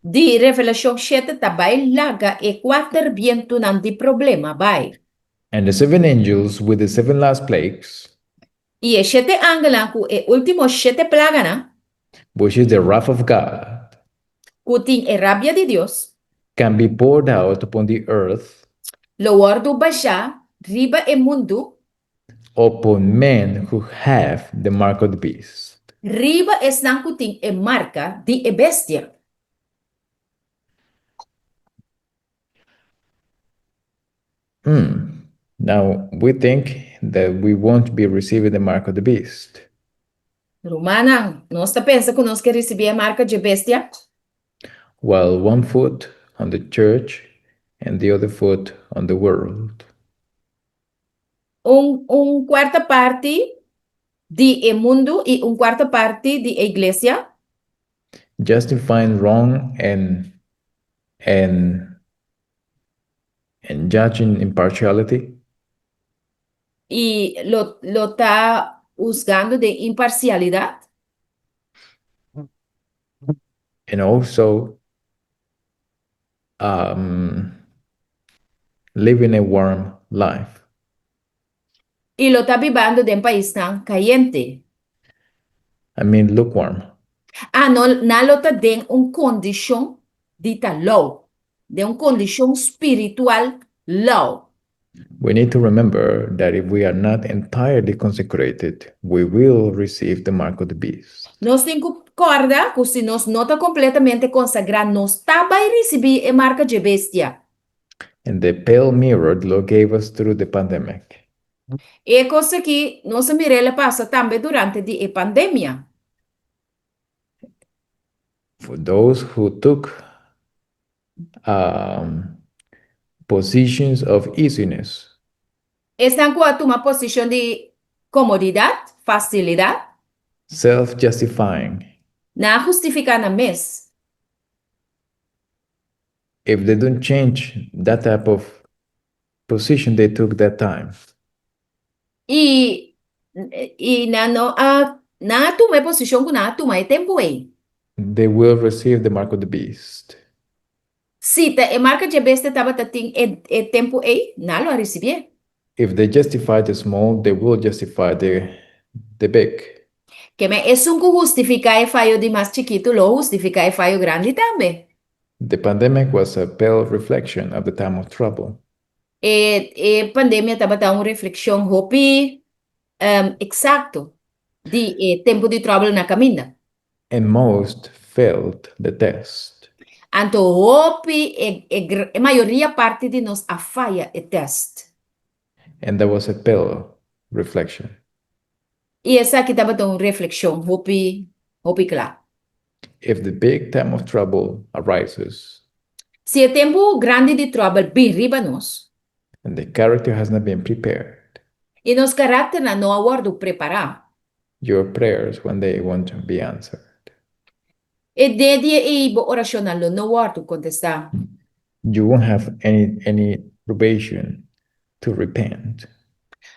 Speaker 2: di Revelashon shete ta bai laga e kuater bientunan di problema bai.
Speaker 1: And the seven angels with the seven last plagues.
Speaker 2: I e shete angelnan ku e último shete plaganan.
Speaker 1: Which is the wrath of God.
Speaker 2: Ku tin e rabia di Dios.
Speaker 1: Can be poured out upon the earth.
Speaker 2: Lo wòrdu bashá riba e mundu.
Speaker 1: Upon men who have the mark of the beast.
Speaker 2: Riba esnan ku tin e marka di e bestia.
Speaker 1: Hmm. Now, we think that we won't be receiving the mark of the beast.
Speaker 2: Rumannan, nos ta pensa ku nos ke risibí e marka dje bestia?
Speaker 1: While one foot on the church and the other foot on the world.
Speaker 2: Un un kuarta parti di e mundu i un kuarta parti di e iglesia.
Speaker 1: Justifying wrong and and and judging impartiality.
Speaker 2: I lo lo ta husgando den imparsialidat.
Speaker 1: And also um, living a warm life.
Speaker 2: I lo ta bibando den paisnan kayente.
Speaker 1: I mean lukewarm.
Speaker 2: Ah, no, nan lo ta den un kondishon di ta lou, den un kondishon spiritual lou.
Speaker 1: We need to remember that if we are not entirely consecrated, we will receive the mark of the beast.
Speaker 2: Nos tin ku kòrda ku si nos no ta kompletamente konsagrá, nos ta bai risibí e marka dje bestia.
Speaker 1: And the pale mirror the Lord gave us through the pandemic.
Speaker 2: E kos aki nos a mir'é pasa tambe durante di e pandemia.
Speaker 1: For those who took positions of easiness,
Speaker 2: Esnan ku a tuma posishon di komodidat, fasilidat,
Speaker 1: self justifying,
Speaker 2: nan a hustifiká nan mes.
Speaker 1: If they don't change that type of position they took that time,
Speaker 2: I nan no a nan a tuma e posishon ku nan a tuma e tempu ei.
Speaker 1: They will receive the mark of the beast.
Speaker 2: Si ta e marka di bestia tabatin e tempu ei, nan lo a risibié.
Speaker 1: If they justify the small, they will justify the big.
Speaker 2: Ke men esun ku hustifiká e fayo di mas chikitu, lo hustifiká e fayo grandi tambe.
Speaker 1: The pandemic was a pale reflection of the time of trouble.
Speaker 2: E pandemia tabata un reflekshon hopi eksakto di e tempu di trouble na kaminda.
Speaker 1: And most failed the test.
Speaker 2: Anto hopi e mayoria parti di nos a faya e test.
Speaker 1: And that was a pale reflection.
Speaker 2: I esaki tabata un reflekshon hopi hopi kla.
Speaker 1: If the big time of trouble arises
Speaker 2: Si e tempu grandi di trouble bin riba nos,
Speaker 1: and the character has not been prepared,
Speaker 2: i nos karakter no a wòrdu prepará,
Speaker 1: your prayers one day won't be answered.
Speaker 2: E dia ei bo orashon lo no wòrdu kontestá.
Speaker 1: You won't have any probation to repent.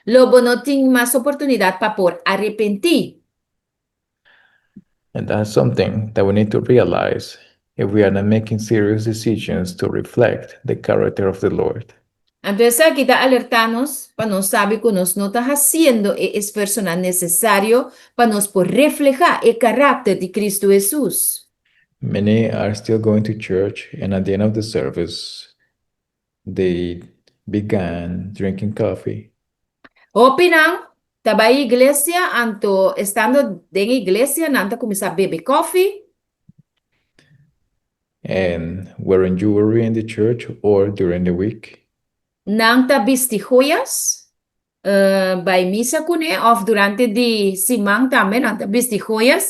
Speaker 2: Lo bo no tin mas oportunidat pa por arepentí.
Speaker 1: And that's something that we need to realize if we are not making serious decisions to reflect the character of the Lord.
Speaker 2: Anto esaki ta alertá nos pa nos sabi ku nos no ta hasiendo e esfuerso nesesario pa nos por reflehá e karakter di Kristu Hesus.
Speaker 1: Many are still going to church, and at the end of the service, they began drinking coffee.
Speaker 2: Hopinan ta bai iglesia, anto estando den iglesia, nan ta kuminsá bebe kòfi,
Speaker 1: and wearing jewelry in the church or during the week.
Speaker 2: Nan ta bisti joya, bai misa kuné, òf durante di siman tambe nan ta bisti joya,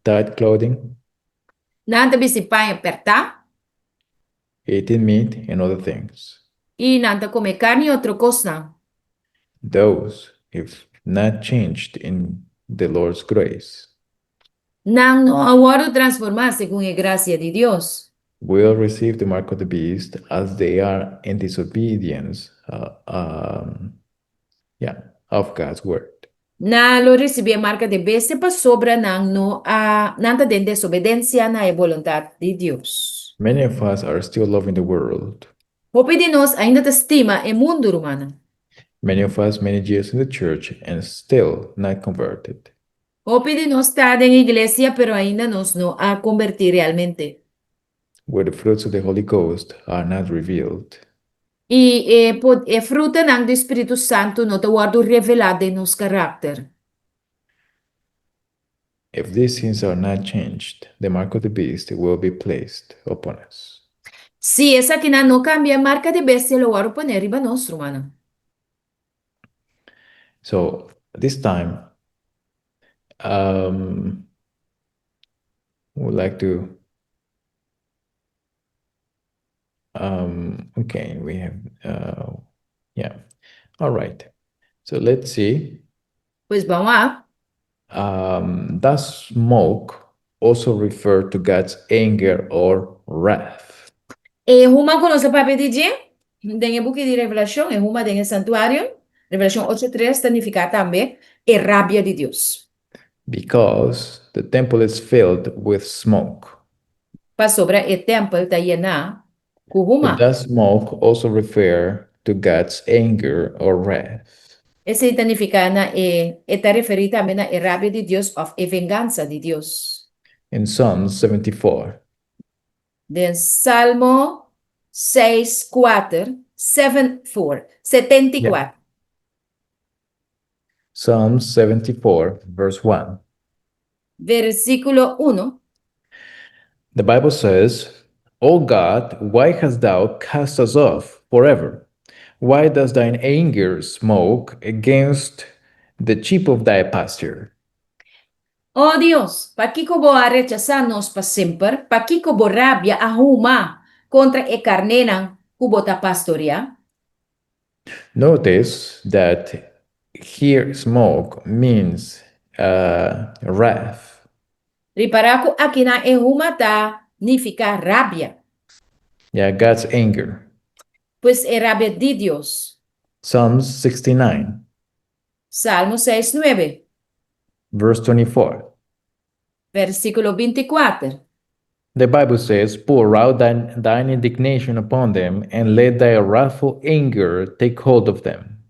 Speaker 1: tight clothing,
Speaker 2: nan ta bisti paña pèrtá,
Speaker 1: eating meat and other things.
Speaker 2: I nan ta kome karni i otro kos.
Speaker 1: Those, if not changed in the Lord's grace,
Speaker 2: Nan no a wòrdu transformá segun e grasia di Dios,
Speaker 1: will receive the mark of the beast as they are in disobedience yeah, of God's word.
Speaker 2: Nan lo risibí e marka di bestia pasobra nan no a nan ta den desobedensia na e boluntat di Dios.
Speaker 1: Many of us are still loving the world.
Speaker 2: Hopi di nos ainda ta stima e mundu, ruman.
Speaker 1: Many of us many years in the church and still not converted.
Speaker 2: Hopi di nos ta den iglesia, pero ainda nos no a konvertí realmente.
Speaker 1: Where the fruits of the Holy Ghost are not revealed.
Speaker 2: I e frutanan di Spiritu Santu no ta wòrdu revelá den nos karakter.
Speaker 1: If these things are not changed, the mark of the beast will be placed upon us.
Speaker 2: Si esakinan no kambia, marka di bestia lo wòrdu poné riba nos, ruman.
Speaker 1: So this time, we would like to. Okay, we have, yeah. All right. So let's see.
Speaker 2: Pues ban wak.
Speaker 1: Does smoke also refer to God's anger or wrath?
Speaker 2: E huma ku nos a papia di dje, den e buki di Revelashon, e huma den santuario, Revelashon 8.3 ta nifiká tambe e rabia di Dios.
Speaker 1: Because the temple is filled with smoke.
Speaker 2: Pasobra e tèmpel ta yená ku huma.
Speaker 1: But does smoke also refer to God's anger or wrath?
Speaker 2: Esei ta nifiká na e, e ta referí tambe na e rabia di Dios òf e vengansa di Dios?
Speaker 1: In Psalm 74,
Speaker 2: Den Salmo 6, 4, 7, 4, 74.
Speaker 1: Psalm 74, verse 1.
Speaker 2: Versíkulo 1.
Speaker 1: The Bible says, O God, why hast thou cast us off forever? Why does thine anger smoke against the sheep of thy pasture?
Speaker 2: O Dios, pakiko bo a rechasá nos pa semper? Pakiko bo rabia a huma kontra e karnénan ku bo ta pastoriá?
Speaker 1: Notice that here smoke means wrath.
Speaker 2: Ripará ku akinan e huma ta nifiká rabia.
Speaker 1: Yeah, God's anger.
Speaker 2: Pues e rabia di Dios.
Speaker 1: Psalms 69,
Speaker 2: Salmo 69,
Speaker 1: verse 24.
Speaker 2: Versíkulo 24.
Speaker 1: The Bible says, "Pour out thine indignation upon them, and let thy wrathful anger take hold of them."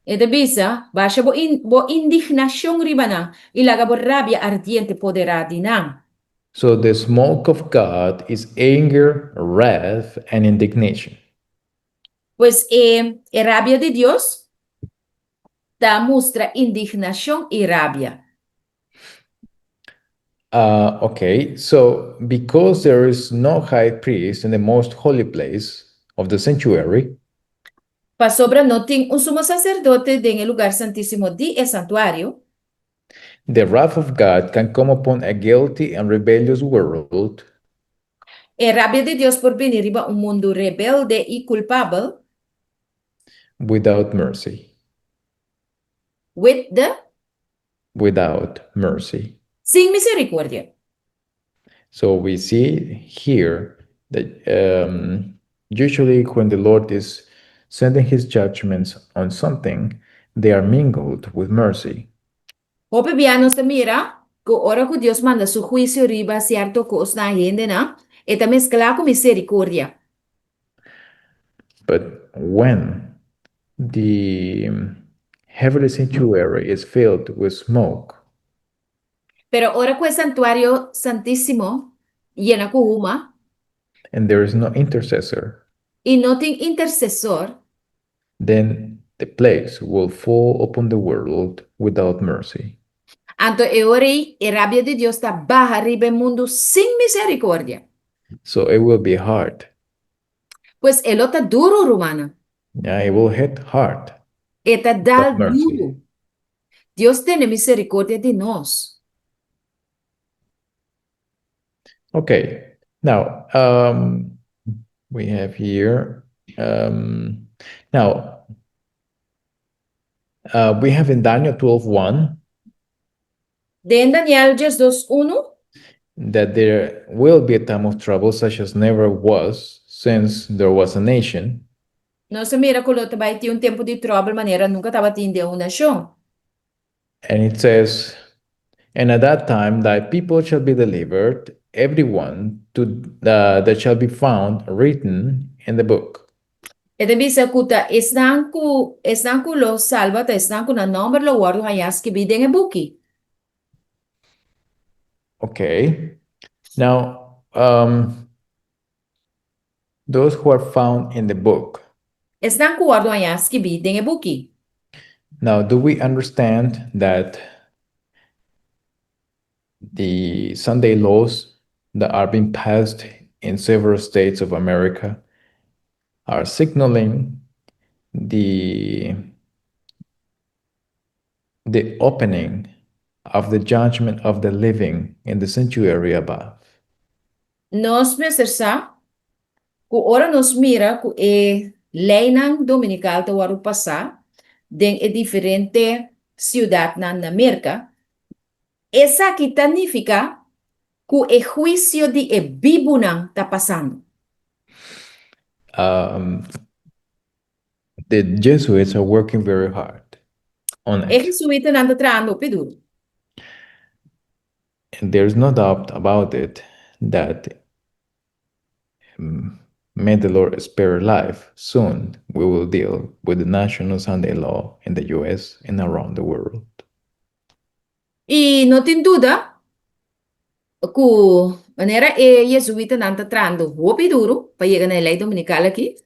Speaker 2: E ta bisa, "Basha bo indignashon riba nan, i laga bo rabia ardiente poderá di nan."
Speaker 1: So the smoke of God is anger, wrath, and indignation.
Speaker 2: Pues e rabia di Dios ta mustra indignashon i rabia.
Speaker 1: Okay, so because there is no high priest in the most holy place of the sanctuary,
Speaker 2: Pasobra no tin un sumo saserdote den e lugá santísimo di e santuario,
Speaker 1: the wrath of God can come upon a guilty and rebellious world
Speaker 2: e rabia di Dios por bini riba un mundu rebelde i kulpabel
Speaker 1: without mercy.
Speaker 2: With the
Speaker 1: Without mercy.
Speaker 2: Sin miserikòrdia.
Speaker 1: So we see here that usually when the Lord is sending his judgments on something, they are mingled with mercy.
Speaker 2: Hopi bia nos ta mira ku ora ku Dios manda su huisio riba sierto kos na hendenan, e ta mesklá ku miserikòrdia.
Speaker 1: But when the heavenly sanctuary is filled with smoke,
Speaker 2: Pero ora ku e santuario santísimo yena ku huma,
Speaker 1: and there is no intercessor,
Speaker 2: i no tin intersesor,
Speaker 1: then the plagues will fall upon the world without mercy.
Speaker 2: Anto e ora ei, e rabia di Dios ta baha riba e mundu sin miserikòrdia.
Speaker 1: So it will be hard.
Speaker 2: Pues e lo ta duru, rumannan.
Speaker 1: Yeah, it will hit hard.
Speaker 2: E ta dal
Speaker 1: Without mercy.
Speaker 2: Duru. Dios tene miserikòrdia di nos.
Speaker 1: Okay, now we have here, now we have in Daniel 12:1
Speaker 2: Den Daniel 12:1,
Speaker 1: that there will be a time of trouble such as never was since there was a nation.
Speaker 2: Nos a mira ku lo bai tin un tempu di tròbel manera nunka tabatin den un nashon.
Speaker 1: And it says, "And at that time thy people shall be delivered, every one that shall be found written in the book."
Speaker 2: E ta bisa ku ta esnan ku lo salba ta esnan ku nan nòmber lo wòrdu hañá skibí den e buki.
Speaker 1: Okay. Now, those who are found in the book.
Speaker 2: Esnan ku wòrdu hañá skibí den e buki.
Speaker 1: Now, do we understand that the Sunday laws that are being passed in several states of America are signaling the opening of the judgment of the living in the sanctuary above?
Speaker 2: Nos mester sa ku ora nos mira ku e leinan dominikal ta wòrdu pasá den e diferente siudatnan na Merka, esaki ta nifiká ku e huisio di e bibunan ta pasando.
Speaker 1: The Jesuits are working very hard on
Speaker 2: E
Speaker 1: it.
Speaker 2: jesuitanan ta trahando hopi duru.
Speaker 1: And there's no doubt about it that may the Lord spare life, soon we will deal with the national Sunday law in the US and around the world.
Speaker 2: I no tin duda ku manera e jesuitanan ta trahando hopi duru pa yega na lei dominikal aki.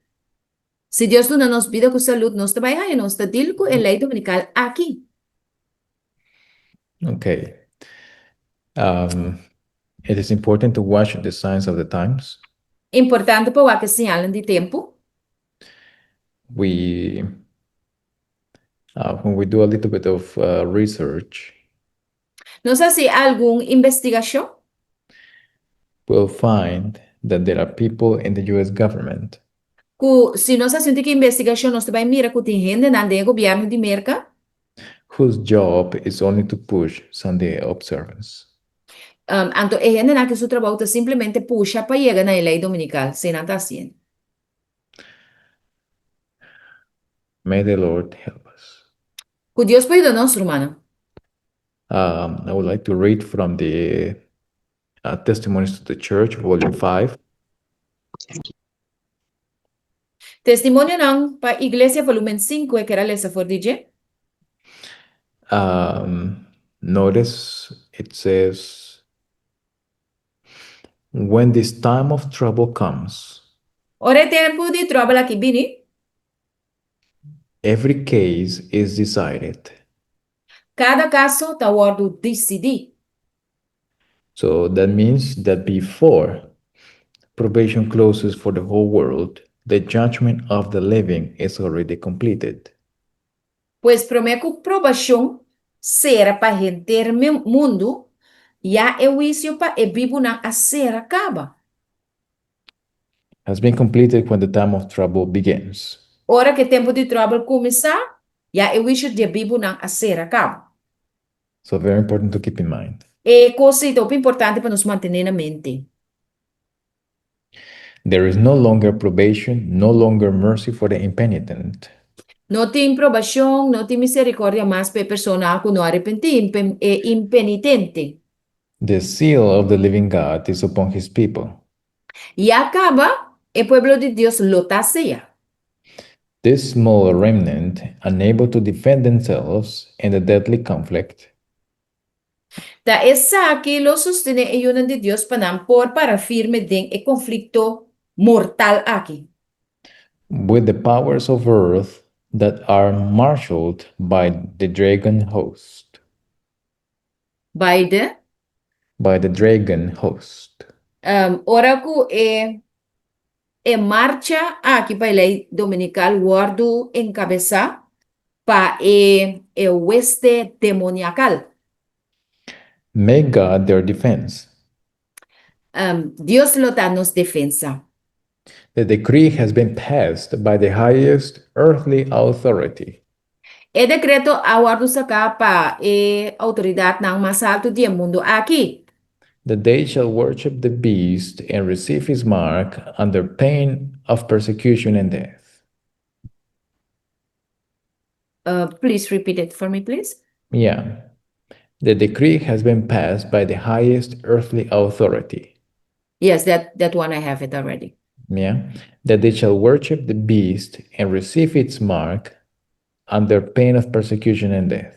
Speaker 2: Si Dios duna nos bida ku salú, nos ta bai haña nos ta deal ku e lei dominikal aki.
Speaker 1: Okay. It is important to watch the signs of the times.
Speaker 2: Importante pa wak e señalnan di tempu.
Speaker 1: We, when we do a little bit of research,
Speaker 2: Nos hasi algun investigashon.
Speaker 1: We'll find that there are people in the US government
Speaker 2: Ku si nos hasi un tiki investigashon nos ta bai mira ku tin hendenan den e gobièrnu di Merka.
Speaker 1: Whose job is only to push Sunday observance.
Speaker 2: Anto e hendenan ku su trabou ta simplemente pusha pa yega na e lei dominikal, si nan ta hasiendo.
Speaker 1: May the Lord help us.
Speaker 2: Ku Dios por yuda nos, rumannan.
Speaker 1: I would like to read from the Testimonies to the Church, Volume 5.
Speaker 2: Testimonionan pa Iglesia Volumen 5 e kera lesa for di dje.
Speaker 1: Notice it says, When this time of trouble comes,
Speaker 2: Ora e tempu di tròbel aki bini,
Speaker 1: every case is decided.
Speaker 2: Kada kaso ta wòrdu disidí.
Speaker 1: So that means that before probation closes for the whole world, the judgment of the living is already completed.
Speaker 2: Pues promé ku probashon sera pa henter mundu, ya e huisio pa e bibunan a sera kaba.
Speaker 1: Has been completed when the time of trouble begins.
Speaker 2: Ora ku e tempu di tròbel kuminsá, ya e huisio di e bibunan a sera kaba.
Speaker 1: So very important to keep in mind.
Speaker 2: E kos ei ta hopi importante pa nos mantené na mente.
Speaker 1: There is no longer probation, no longer mercy for the impenitent.
Speaker 2: No tin probashon, no tin miserikòrdia mas pa e persona ku no a arepentí, e impenitente.
Speaker 1: The seal of the living God is upon his people.
Speaker 2: Ya kaba, e pueblo di Dios lo ta seya.
Speaker 1: This small remnant, unable to defend themselves in the deadly conflict.
Speaker 2: Ta esaki lo sostené e yunan di Dios pa nan por para firme den e konflikto mortal aki.
Speaker 1: With the powers of earth that are marshaled by the dragon host.
Speaker 2: By the.
Speaker 1: By the dragon host.
Speaker 2: Ora ku e e marcha aki pa e lei dominikal wòrdu enkabesá pa e e hueste demoniakal.
Speaker 1: Make God their defense.
Speaker 2: Dios lo ta nos defensa.
Speaker 1: The decree has been passed by the highest earthly authority.
Speaker 2: E dekreto a wòrdu saká pa e outoridatnan mas haltu di e mundu aki.
Speaker 1: That they shall worship the beast and receive his mark under pain of persecution and death.
Speaker 2: Please repeat it for me, please.
Speaker 1: Yeah. The decree has been passed by the highest earthly authority.
Speaker 2: Yes, that one I have it already.
Speaker 1: Yeah. That they shall worship the beast and receive its mark under pain of persecution and death.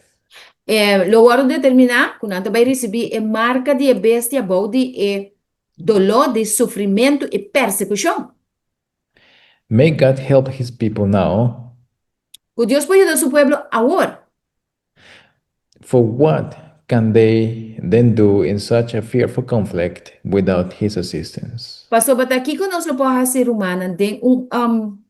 Speaker 2: Lo wòrdu determiná ku nan ta bai risibí e marka di e bestia bou di e doló di sufrimentu i persekushon.
Speaker 1: May God help his people now.
Speaker 2: Ku Dios por yuda su pueblo awor.
Speaker 1: For what can they then do in such a fearful conflict without his assistance?
Speaker 2: Pasobra ta kiko nos lo por hasi rumannan den un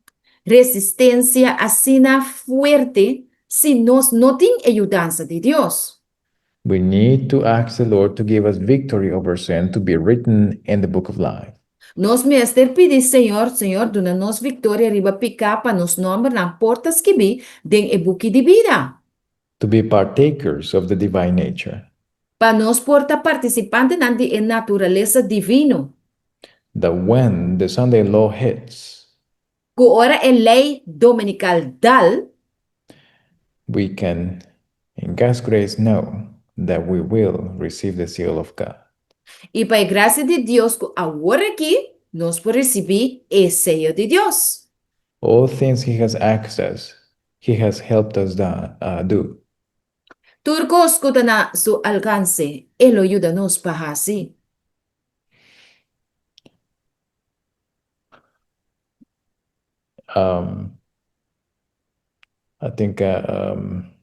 Speaker 2: resistensia asina fuerte si nos no tin e yudansa di Dios?
Speaker 1: We need to ask the Lord to give us victory over sin to be written in the book of life.
Speaker 2: Nos mester pidi Señor, Señor duna nos viktoria riba piká pa nos nòmbernan por ta skibí den e buki di bida.
Speaker 1: To be partakers of the divine nature.
Speaker 2: Pa nos por ta partisipantenan di e naturalesa divino.
Speaker 1: That when the Sunday law hits.
Speaker 2: Ku ora e lei dominikal dal.
Speaker 1: We can, in God's grace, know that we will receive the seal of God.
Speaker 2: I pa e grasia di Dios ku awor aki nos por risibí e seyo di Dios.
Speaker 1: All things He has asked us, He has helped us do.
Speaker 2: Tur kos ku ta na Su alkanse, E lo yuda nos pa hasi.
Speaker 1: Um, I think um,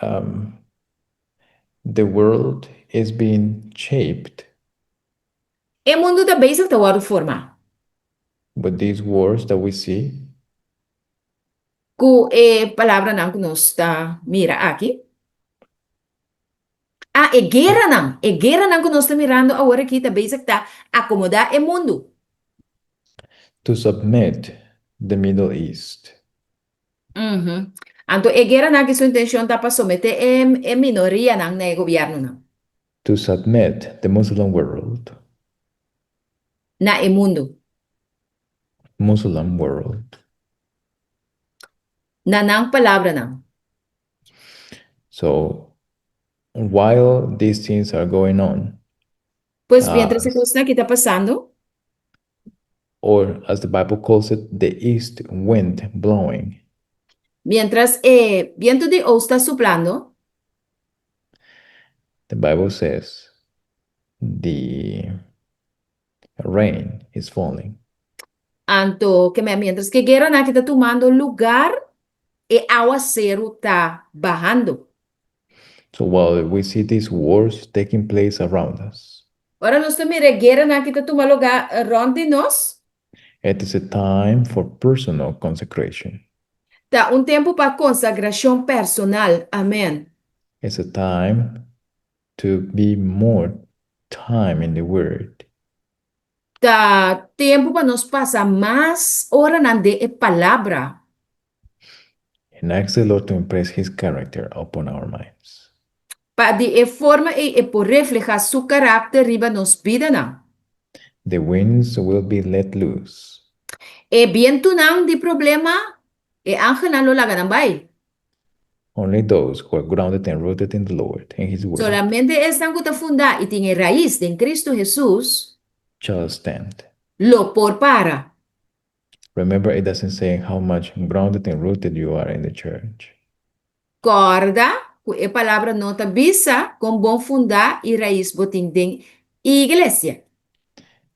Speaker 1: um, The world is being shaped.
Speaker 2: E mundu ta bezig ta wòrdu formá.
Speaker 1: With these words that we see.
Speaker 2: Ku e palabranan ku nos ta mira aki. Ah, e gueranan, e gueranan ku nos ta mirando awor aki ta bezig ta akomodá e mundu.
Speaker 1: To submit the Middle East.
Speaker 2: Uhum. Anto e gueranan aki su intenshon ta pa someté e e minorianan na e gobièrnunan.
Speaker 1: To submit the Muslim world.
Speaker 2: Na e mundu.
Speaker 1: Muslim world.
Speaker 2: Na nan palabranan.
Speaker 1: So, while these things are going on.
Speaker 2: Pues mientras e kosnan aki ta pasando.
Speaker 1: Or as the Bible calls it, the east wind blowing.
Speaker 2: Mientras e bientu di oost ta suplando.
Speaker 1: The Bible says the rain is falling.
Speaker 2: Anto, ke mientras ke gueranan aki ta tumando lugar, e awaseru ta bahando.
Speaker 1: So while we see these wars taking place around us.
Speaker 2: Ora nos ta mira e gueranan aki ta tuma lugar rond di nos.
Speaker 1: It is a time for personal consecration.
Speaker 2: Ta un tempu pa konsagrashon personal. Amen.
Speaker 1: It's a time to be more time in the Word.
Speaker 2: Ta tempu pa nos pasa mas oranan den e Palabra.
Speaker 1: And ask the Lord to impress His character upon our minds.
Speaker 2: Pa di e forma ei e por reflehá Su karakter riba nos bidanan.
Speaker 1: The winds will be let loose.
Speaker 2: E bientunan di problema, e angelnan lo laga nan bai.
Speaker 1: Only those who are grounded and rooted in the Lord and His Word.
Speaker 2: Solamente esnan ku ta fundá i tin e rais den Kristu Hesus.
Speaker 1: Shall stand.
Speaker 2: Lo por para.
Speaker 1: Remember it doesn't say how much grounded and rooted you are in the church.
Speaker 2: Kòrda ku e palabra no ta bisa kon bon fundá i rais bo tin den iglesia.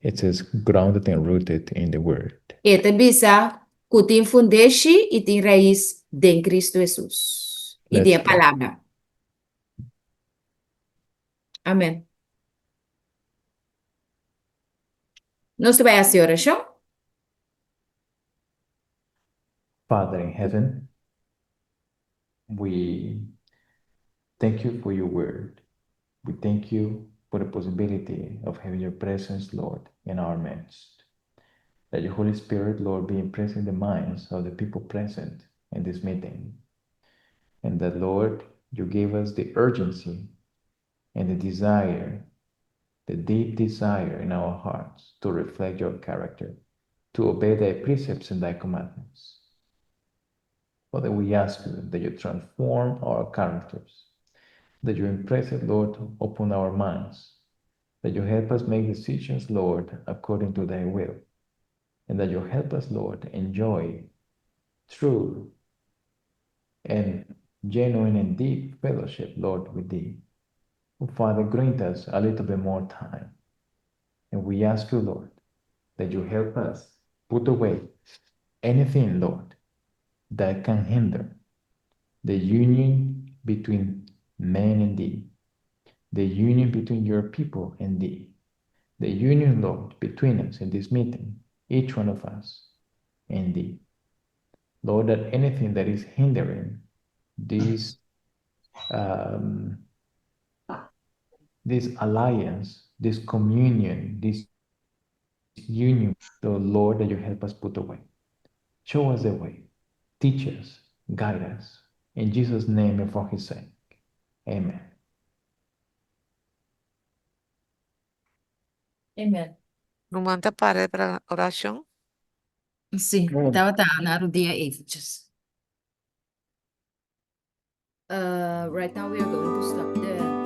Speaker 1: It says grounded and rooted in the Word.
Speaker 2: E ta bisa ku tin fundeshi i tin rais den Kristu Hesus i den e Palabra. Amen. Nos ta bai hasi orashon.
Speaker 1: Father in heaven, we thank you for your word. We thank you for the possibility of having your presence, Lord, in our midst. That your Holy Spirit, Lord, be impressing the minds of the people present in this meeting. And that, Lord, you give us the urgency and the desire, the deep desire in our hearts to reflect your character, to obey thy precepts and thy commandments. Father, we ask you that you transform our characters, that you impress it, Lord, upon our minds, that you help us make decisions, Lord, according to thy will, and that you help us, Lord, enjoy true and genuine and deep fellowship, Lord, with thee. Oh, Father, grant us a little bit more time. And we ask you, Lord, that you help us put away anything, Lord, that can hinder the union between man and thee, the union between your people and thee, the union, Lord, between us in this meeting, each one of us and thee. Lord, that anything that is hindering this um, this alliance, this communion, this union, the Lord, that you help us put away. Show us the way. Teach us, guide us. In Jesus' name and for his sake. Amen.
Speaker 2: Amen.
Speaker 4: Ruman ta para pa orashon.
Speaker 2: Sí, tabata na rudia eventjes. Right now we are going to stop the.